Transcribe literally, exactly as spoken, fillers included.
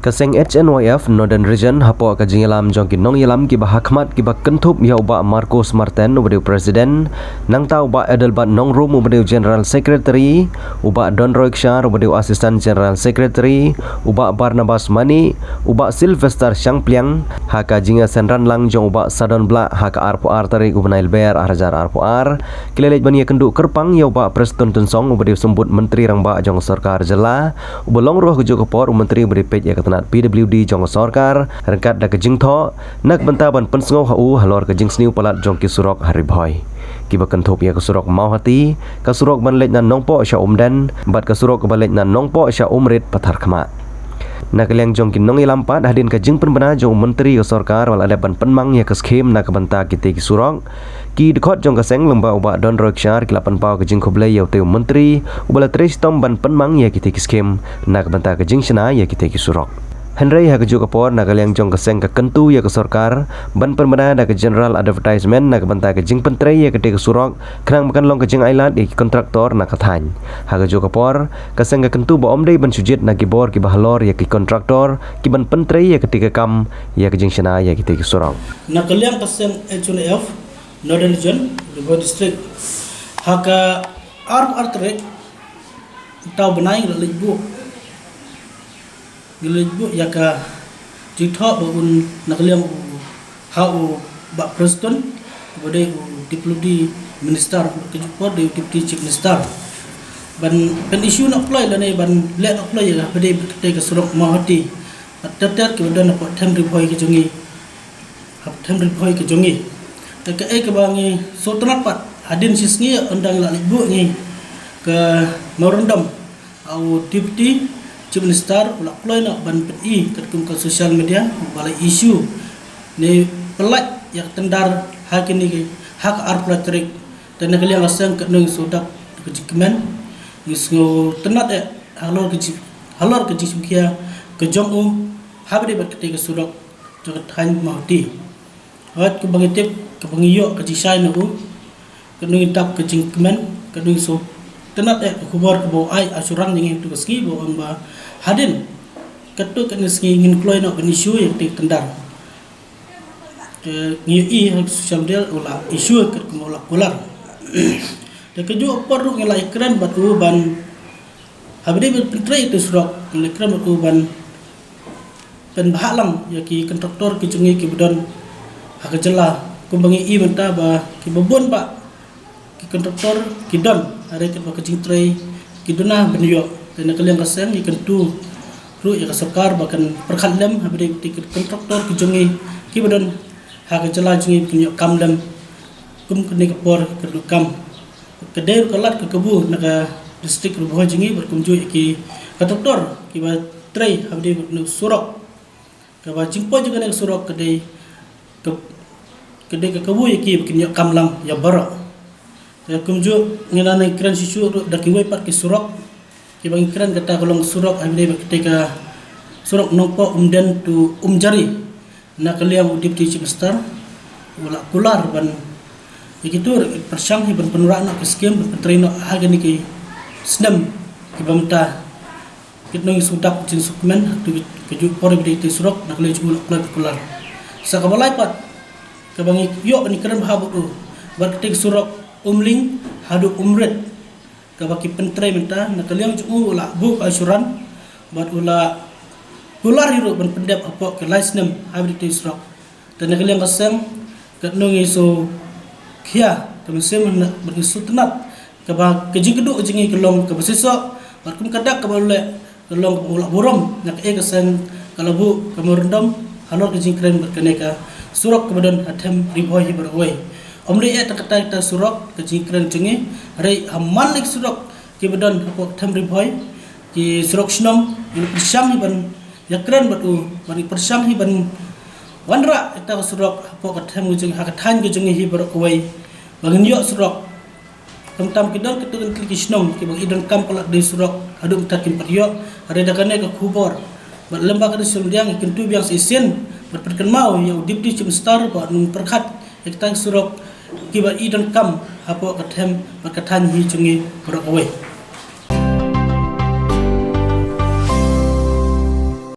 Ka seng H N Y F Northern Region hapoh ka jingïalam jong ki nongïalam kiba hakhmat kiba kynthup ïa u Bah Marcos Marten uba dei u President, nangta u Bah Adelbert Nongrum uba dei u General Secretary, u Bah Donroy Kshar uba dei u Assistant General Secretary, u Bah Barnabas Mani, u Bah Sylvester Shangpliang, ha ka jingïasynran lang jong u Bah Sadon Blah ha ka arphew ar tarik u bnai Lber ar hajar arphew ar, ki la leit ban ïakynduh kyrpang ïa u Bah Prestone Tynsong uba dei u Symbud Myntri Rangbah jong ka Sorkar Jylla, uba long ruh ha kajuh ka por u Myntri uba dei peit ïa ka tnat P W D jong ka sorkar, ryngkat da ka jingthoh na ka bynta ban pynsngew ha u halor ka jingsniew palat jong ki surok ha Ri Bhoi, kiba kynthup ïa ka surok Mawhati, ka surok ban leit na Nongpoh sha Umden, bad ka surok kaba leit na Nongpoh sha Umrit Patharkhmah. Na ka liang jong ki nongïalam pat, hadien ka jingpynbna jong u Myntri ka sorkar ba la dep ban pynmang ïa ka skhim na ka bynta kitei ki surok, ki dkhot jong ka seng lyngba u Bah Donroy Kshar ki la pynpaw ka jingkhublei ïa utei u Myntri uba la trei shitom ban pynmang ïa kitei ki skhim na ka bynta ka jingshna ïa kitei ki surok. Hynrei ha kajuh ka por, na ka liang jong ka seng ka kyntu ïa ka sorkar ban pynbna da ka General Advertisement na ka bynta ka jingpyntrei ïa kitei ki surok, khnang ba kan long ka jingailad ïa ki kontraktor na ka thaiñ. Ha kajuh ka por, ka seng ka kyntu ba ym dei ban shu jied na ki bor kiba halor ïa ki kontraktor kiban pyntrei ïa kitei ki kam ïa ka jingshna ïa kitei ki surok. Na ka liang ka seng H N Y F Northern Region, Ri Bhoi District, ha ka arphew ar tarik mynta u bnai ngi la leit buh, ngi la leit buh ïa ka jingthoh ba un, na ka liang u, ha u Bah Prestone uba dei u Deputy Minister, ka juh por dei u Deputy Chief Minister, ban, ban issue noh kloi lane ban leh noh kloi ïa ka, ba dei ba kitei ka surok Mawhati, bad ter ter kiba don hapoh them Ri Bhoi ka jong ngi, hap them Ri Bhoi ka jong ngi. Te kaei kaba ngi sngewtynnat pat, hadien shisngi ynda ngi la leit buh ngi ka memorandum, ha u Deputy Chief Minister u la kloi noh ban pyni katkum ka social media, ba la issue ne pyllait ïa ka tender ha kine ki, ha ka arphew tarik. Te na ka liang ka seng katno ngi sngewdap ka jingkmen, ngi sngewtynnat eh halor ka jing, halor ka jingsngewkhia ka jong u ha ba dei bad kitei ka surok jong ka thaiñ Mawhati. Wat kaba ngi tip, kaba ngi ïoh ka jingshai na u, katno ngi dap ka jingkmen, katno ngi sngewtynnat eh ka khubor kaba u ai assurance ïa ngi ha kato ka sngi ba u ong ba hadien katto katne sngi ngin kloi noh ban issue ïa kitei ki tender. Te ngi ïohi ha social media u la issue katkum u la kular. Te kajuh ka por ruh ngi la ïakren bad u ban, ha ba dei ban pyntrei ïa kitei ki surok, ngi la ïakren bad u ban pynbha lang ïa ki kontraktor ki jong ngi kiba don ha ka jylla, kumba ngi i mynta ba kiba bun bah ki kontraktor ki don, hynrei katba ka jingtrei ki duna ban ïoh. Te na ka liang ka seng ngi kyntu ruh ïa ka sorkar ba kan pyrkhat lem ha ba dei ki kontraktor ki jong ngi kiba don ha ka jylla jong ngi ba kin ïoh kam lem kum kane ka por ka dohkam. Ka dei ruh ka lad ka kabu na ka district Ri Bhoi jong ngi bad kumjuh ïa ki kontraktor kiba trei ha ba dei bad kane ka surok. Kaba jingpoi jong kane ka surok ka dei ka, ka dei ka kabu ïa ki ba kin ïoh kam lang ïa baroh. Te kumjuh ngi la nang kren shuh shuh ruh da kiwei pat ki surok kiba ngi kren, kata ka long surok ha ba dei bad kitei ka surok Nongpoh Umden to Umjari. Na ka liang u Deputy Chief Minister u la kular ban, ïa kito ruh pyrshang hi ban pynrah noh ka skim, ban pyntrei noh ha kine ki snem kiba mynta. Katno ngi sngewdap ka jingsngewkmen ha kato kajuh ka por ba dei kitei ki surok, na ka liang jong u la kular, kular. Sa kaba lai pat kaba ngi ïoh ban ïakren bha bad u, bad kitei ki surok Umling haduh Umrit, kaba ki pyntrei mynta, na ka liang jong u u la buh assurance bad u la kular hi ruh ban pyndep hapoh ki lai snem ha ba dei kitei ki surok. Te na ka liang ka seng katno ngi sngewkhia ka mynsiem bad ngi sngewtynnat kaba ka jingkynduh jong ngi ka long kaba shisha bad kum ka dak kaba u leh ka long kaba u la burom. Na kaei ka seng ka la buh ka memorandum halor ka jingkren bad kane ka surok kaba don ha them Ri Bhoi hi baroh kawei. Ym dei eh tang kata, kata surok ka jingkren jong ngi, hynrei ha man la ki surok kiba don hapoh them Ri Bhoi, ki surok shnong, ngi la pyrshang hi ban ïakren bad u, ban pyrshang hi ban wanrah ïa kata ka surok hapoh ka them ka jong ngi, ha ka thaiñ ka jong ngi hi baroh kawei, ba ngin ïoh surok. Khamtam ki don katto katne tylli ki shnong kiba ngi donkam palat da ki surok, haduh mynta kim pat ïoh. Hynrei da kane ka khubor bad lyngba ka social media ngi kyntu biang sa shisien bad pynkynmaw ïa u Deputy Chief Minister ba un pyrkhat ïa kita ki surok kiba ngi donkam hapoh ka them bad ka thaiñ hi jong ngi baroh kawei.